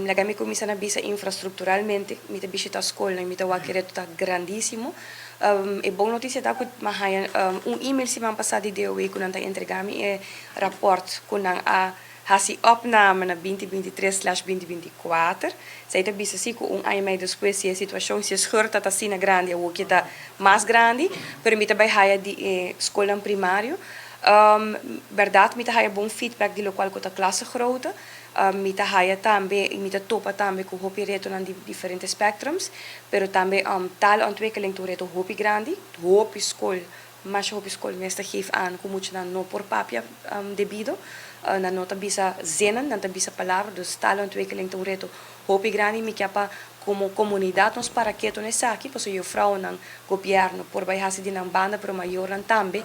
Laga mi cuminsa na bisa infrastructuralmente, mi ta bishita scol, mi ta wak e ta grandisimo. E bon noticia ta cu m'a haya un e-mail siman pasa di DOW cu nan ta entrega mi e rapport cu nan a hasi opname na 2023/2024. Esey ta bisa si cu un aña y mey despues e situacion, si e scheur ta asina grandi, of cu ta mas grandi, pero mi ta bay haya di scol primario. Berdad, mi ta haya bon feedback di locual cu ta klasgrootte. Mi ta haya tambe, mi ta topa tambe cu hopi reto na di diferente spectrums, pero tambe taalontwikkeling ta un reto hopi grandi, hopi scol, mas hopi scol mes ta geef aan cu mucha nan no por papia debido, nan no ta bisa zinnen, nan ta bisa palabra, dus taalontwikkeling ta un reto hopi grandi. Mi kier pa como comunidad nos para keto n'esaki, paso juffrouwnan, gobierno, por bay hasi di nan banda, pero mayornan tambe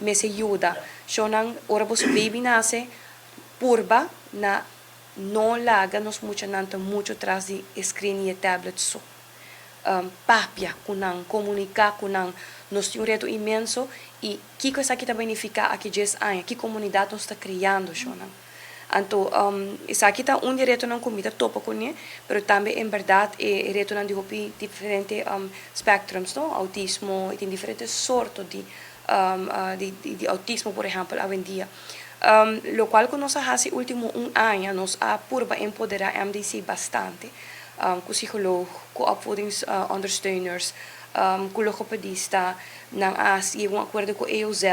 mester yuda. Shonan, ora boso baby nace, purba na no laga nos muchanan ta mucho tras di screen y tablet so. Papia cu nan, comunica cu nan, nos tin un reto inmenso y kico esaki ta significa aki 10 aña, ki comunidad nos ta creando, shonan? Anto, esaki ta un retonan cu mi ta topa cu ne, pero tambe en berdad e retonan di hopi diferente spectrums, no? Autismo, y tin diferente sorto di autismo, por ehempel, awendia. Locual cu nos a hasi ultimo un aña, nos a purba empodera MDC bastante, cu psycholoog, cu opvoedingsondersteuners, cu logopedista, nan a yega un acuerdo cu EOZ,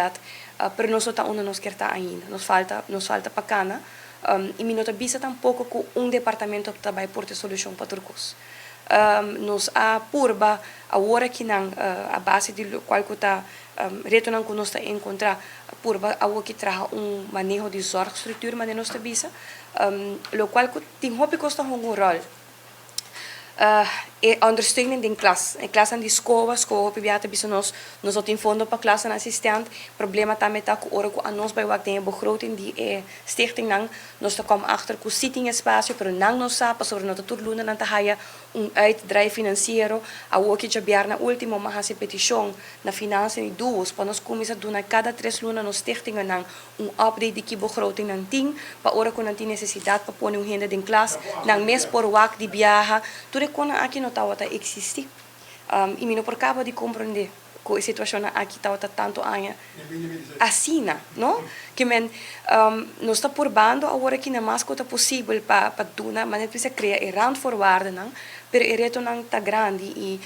pero nos no ta unda nos kier ta ainda. Nos falta pa cana, y mi no ta bisa tampoco cu un departamento ta bay por tin solucion pa tur cos. Nos a purba awor aki nan a base di cual cu ta retonan cu nos ta encontra, purba awor aki traha un maneho di zorgstructuur, manera nos ta bisa, locual cu tin hopi cos ta hunga un rol. E ondersteuning den klas. E klas di scol, scol hopi bia ta bisa nos, nos no tin fondo pa klasassistent. Problema tambe ta cu ora cu nos bay wak den begroting di e stichting nan, nos ta kom achter cu si tin espacio, pero nan no sa, pasobra no ta tur luna nan ta haya un uitdraai financiero. Awor cu diabierna ultimo m'a hasi peticion na Financiën y Duos, pa nos cuminsa duna cada 3 luna nos stichting nan un update di ki begroting nan tin, pa ora cu nan tin necesidad pa pone un hende den klas, nan mes por wak di biaha. Tur e cosnan aki no tawata existi. Y mi no por caba di comprende cu e situacion aki tawata tanto aña asina, no? Kiermen, nos ta purbando awor aki na mas cu ta posibel pa duna, mas precisa crea e randvoorwaarden, pero e retonan ta grandi y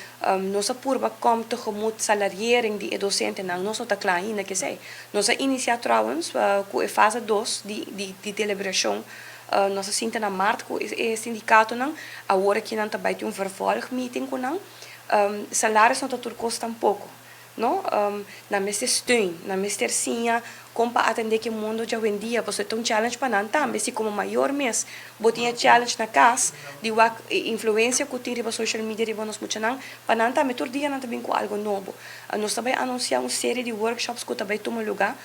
nos a purba kom tegemoet salariering di e docentenan, nos no ta cla ainda cu esey. Nos a inicia trouwens cu e fase 2 di deliberacion, nos a sinta na maart cu e sindicatonan, awor aki nan ta bay tin un vervolgmeeting cu nan. Salaris no ta tur cos tampoco. No? Nan mester steun, nan mester siña con pa atende cu e mundo di awendia, pasobra ta un challenge pa nan tambe, si como mayor mes, bo tin challenge na cas, di wak influencia cu tin riba social media riba nos muchanan, pa nan tambe tur dia nan ta bin cu algo nobo. Nos tambe a anuncia un serie di workshops cu tambe ta tuma lugar,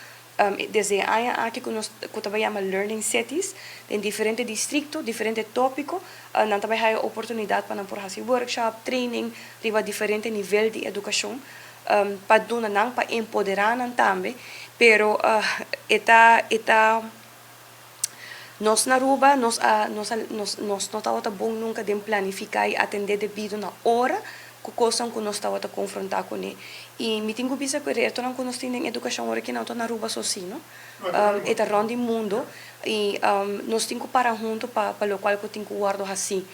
desde aña aki cu nos cu tambe yama Learning Cities, den diferente districto, diferente topico, nan tambe tin oportunidad pa nan por haci workshop, training, riba diferente nivel di educacion, pa duna nan, pa empodera nan tambe, pero e ta nos na Aruba, nos no tawata bon nunca di planifica y atende debido na ora cu cos cu nos tawata confronta cu ne. Y mi tin cu bisa cu retonan cu nos tin den educacion awor aki no ta na Aruba so si, no? E ta rond di mundo y nos tin cu para hunto pa locual cu tin cu wordo asina.